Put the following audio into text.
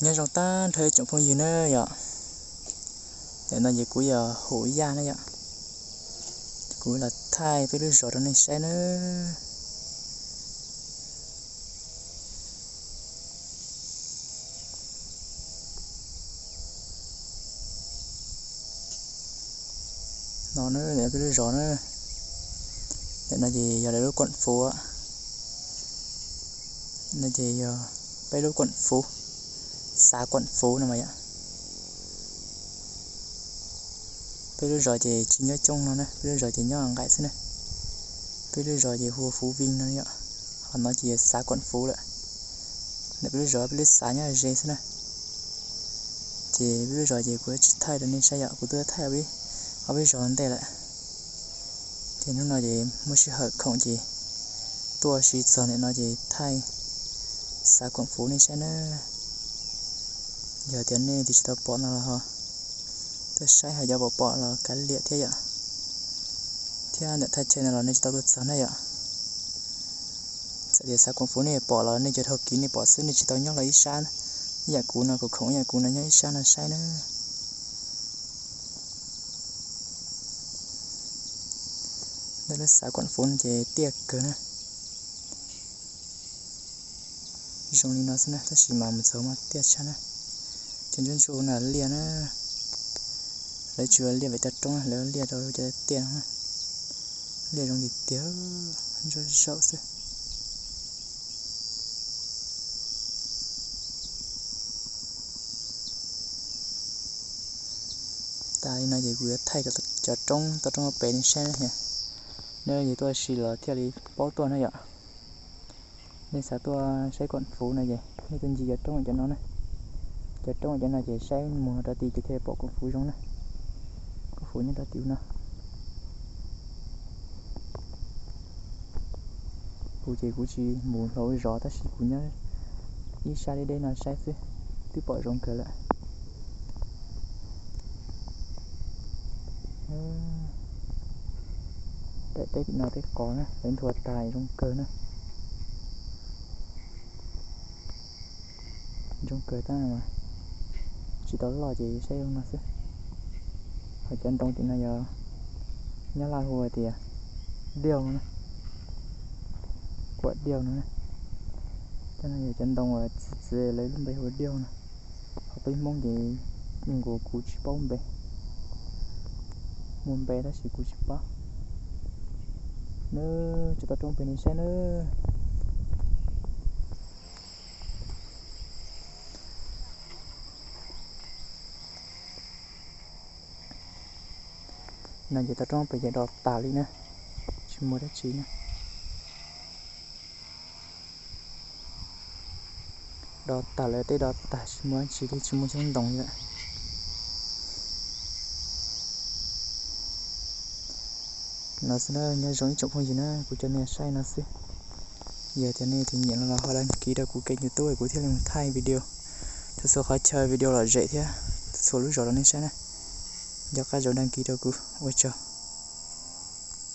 Nyob zoo tag nrho ib tsoom phooj ywg na yom. Ntawm no ces kuv yog Hum Yaj na yom. Kuv los thaij peb lub zos rau nej saib na. No na, peb lub zos na. Ntawm no ces yog lawv lub koom fuv. No ces yog peb lub koom fuv, xav koom fuv no mas yom. Peb lub zos ces tsis nyob coob no na, peb lub zos ces nyob nqaim xwb na. Peb lub zos ces hu ua Fuv Vij no yom. Qhov no ces yog xav koom fuv lawm. Ntawm peb lub zos peb lub xav nyob ze xwb na. Ces peb lub zos ces kuv tsis thaij rau nej saib yom, kuv twb thaij ob peb zos ntej lawm. Ces hnub no ces muaj sij hawm khoom ces tuaj ua si txog ntawm no ces thaij xav koom fuv nej saib na. Yog tias nej twb tsis tau pom no los ho tuaj saib ho cov pom pom los kav liam thiab yom. Thiab ntawm thaj chaw no los nej tsis tau tuaj txog na yom. Txawm tias xav koom fuv nej pom los nej cov dhau kiv nej pom xwb, nej tsis tau nyob los ib sab ib yam kuv no, khoom khoom ib yam kuv no nyob ib sab no saib na. Ntawm lub xav koom fuv no ces tiaj kawg na. Zoo li no xwb na, tab sis mas mus txog mas tiaj tshaj na. Cov ntsuab ntsuab no liaj na. Lawv tsis ua liaj pem toj roob, lawv ua liaj rau cov tiaj no. Liaj zoo tiag tiag, ntsuab zaum xwb. Tas li no ces kuv yuav thaij cov roob toj roob pem nej saib na. Neb ces tuaj ua si los thiaj li paub tuaj na yom. Nej xav tuaj saib koom fuv no ces nej tuaj ncig cov roob cov no na. Cov roob cov no ces saib mus rau tid ces thiaj li pom koom fuv zoo na. Koom fuv nyob rau tim no. Kuv ces kuv tsis mus hauv zos tab sis kuv nyob ib sab deb deb no saib xwb, twb pom zoo kawg lawm. Daim teb tim no teb qos na, lawv nthua tag zoo kawg na. Zoo kawg tab mas tsis tau loj ces saib zoo no xwb. Ho cov ntoo tim no yog nyob Laj hu tias diaug na, kuam diaug no. Cov no yog cov ntoo uas txi txiv lawv lub npe hu ua diaug no. Ho peb Hmoob ces nkaus kuv tsis paub npe, muaj npe tab sis kuv tsis paub. Nws tsis tau roob pem nej saib nawb. No ces toj roob pem ces do tag li na, tsis muaj dab tsi na. Do tag lawm, tej do tag tsis muaj dab tsi li, tsis muaj xyoob ntoo li lawm. No xwb na, nyob zoo ib tsoom phooj ywg na, kuv coj nej saib no xwb. Yog tias nej tus nyiam no los ho đăng ký rau kuv kênh YouTube kuv thiaj li mus thaij video. Txhua txhua qhov chaw video lom zem thiab txhua txhua lub zos rau nej saib na. Nco qab zov đăng ký rau kuv, ua tsaug.